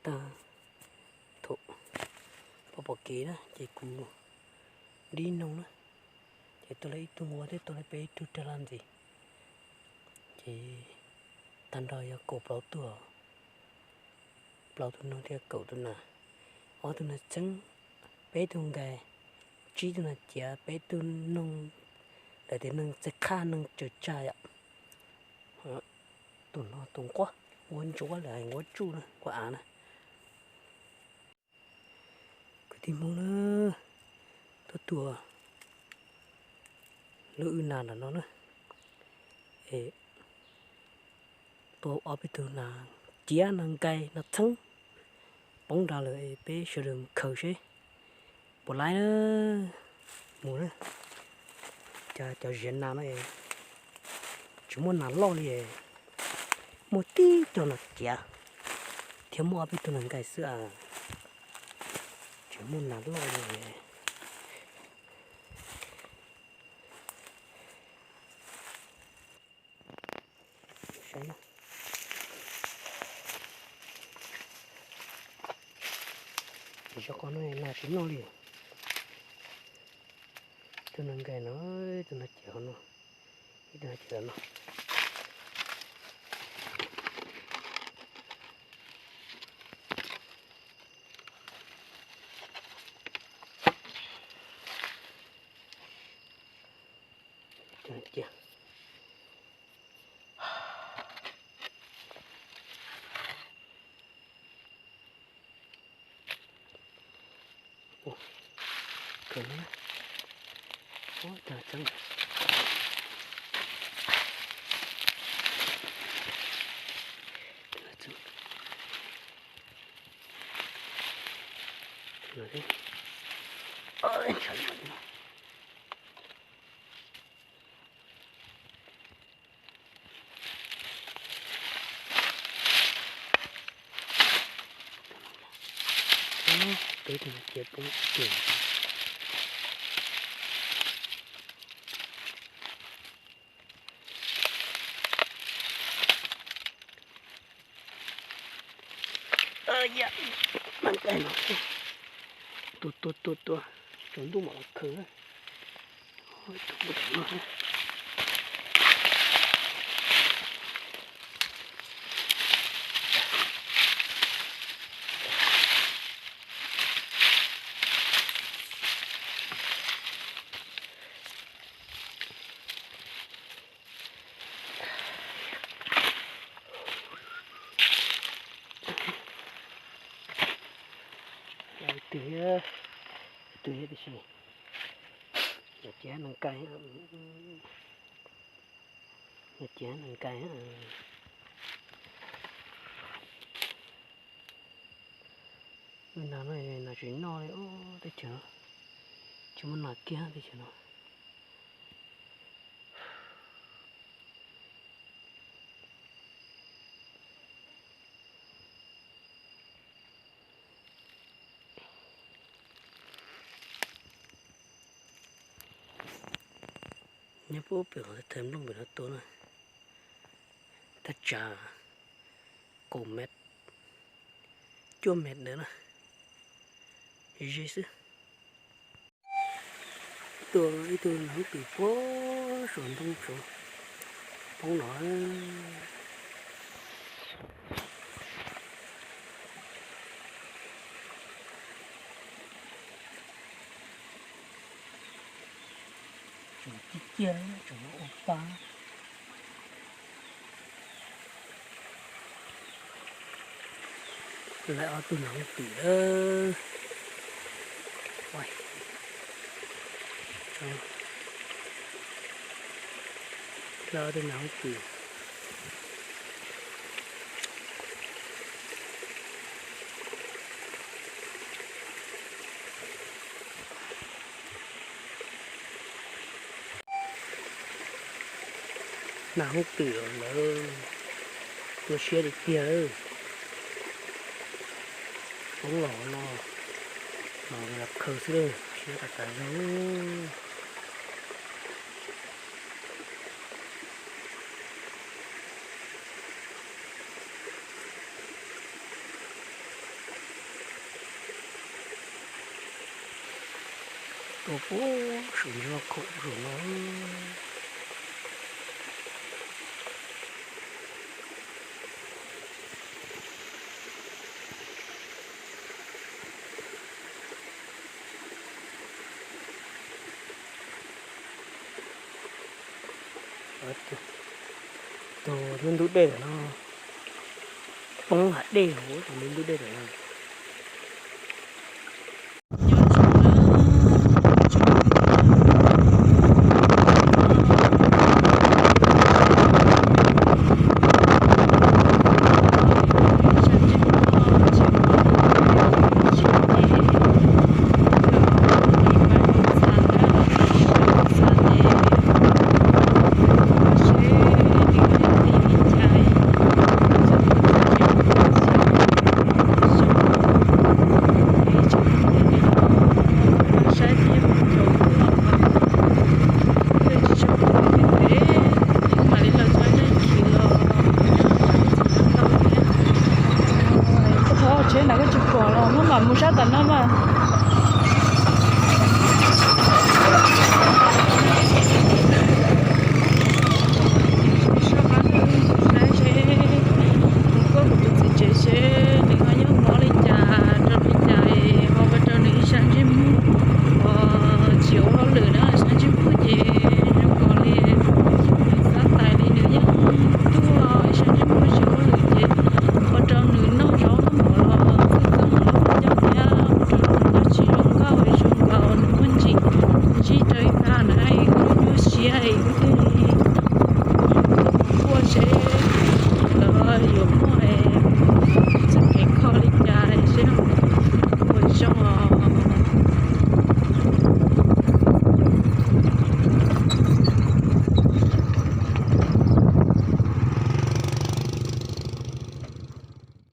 tag thaum pom pom kev na ces kuv dib noog na, ces tuaj lawv ib tug nquab thiab tuaj lawv peb ib tug rag laj ntxiv, ces tag nrho yog kaum plaub tug, plaub tug noog thiab kaum tus nas, ob tug nas txheeb, peb tug nkais, tsib tug nas ciav, peb tug noog, lawv tias noog txaij qhaj noog tsaws tsag yom. Tus no tus nquab, nquab ntsuab lawm nquab tsuj na nquab av na. Kwv tij Hmoob na, tuaj tua lub wb nas nram no na, es tua ob peb tug nas ciav nas nkais nas txheeb poob nrad lawm es peb sawv daws mus khaws seb puas laib na. Mus na, cas cov ziav nas no tsis muaj nas loj li, muaj tib co nas ciav thiab muaj ob peb tug nas nkais xwb a, tsis muaj nas loj li. Saib na, zov qhov no nas tsis noj li. Tus nas nkais no, tus nas ciav hauv no, ib tug nas ciav no. Tus nas ciav. Kawg na, ub, tag tseeb. Peb tus nas ciav poob tiag. Yam, nas nkais no, tua tua tua tua, tsaus ntuj mam los khaws. Twg, twg tiam sis, yog ciav nas nkais, yog ciav nas nkais. Nas no nas tsis noj li, teb chaws no tsis muaj nas kiag teb chaws no. Nyob puag pem qhov thaiv nplooj pem no tuaj na, thaj tsam kaum mev, cuaj mev ntawd na, ze xwb. Tua ib tug nas hoob twm puag saum ntoo saud poob no. Tseem ciaj ciaj, tseem ua pa. Lawv ob tug nas hoob twm lawm. Lawv ob tug nas hoob twm. Nas hoob twm lawm, tua siab tiag tiag lawm. Poob los no, los khaws xwb, siab tas tas zog. Tua puag saum lub khoom zaum no. Tus lub ntug dej ntawm no, poob hav dej hauv tus lub ntug dej ntawm no. Koj thov tsheb na, koj tsis pom los muab mam mus sab tom no mas.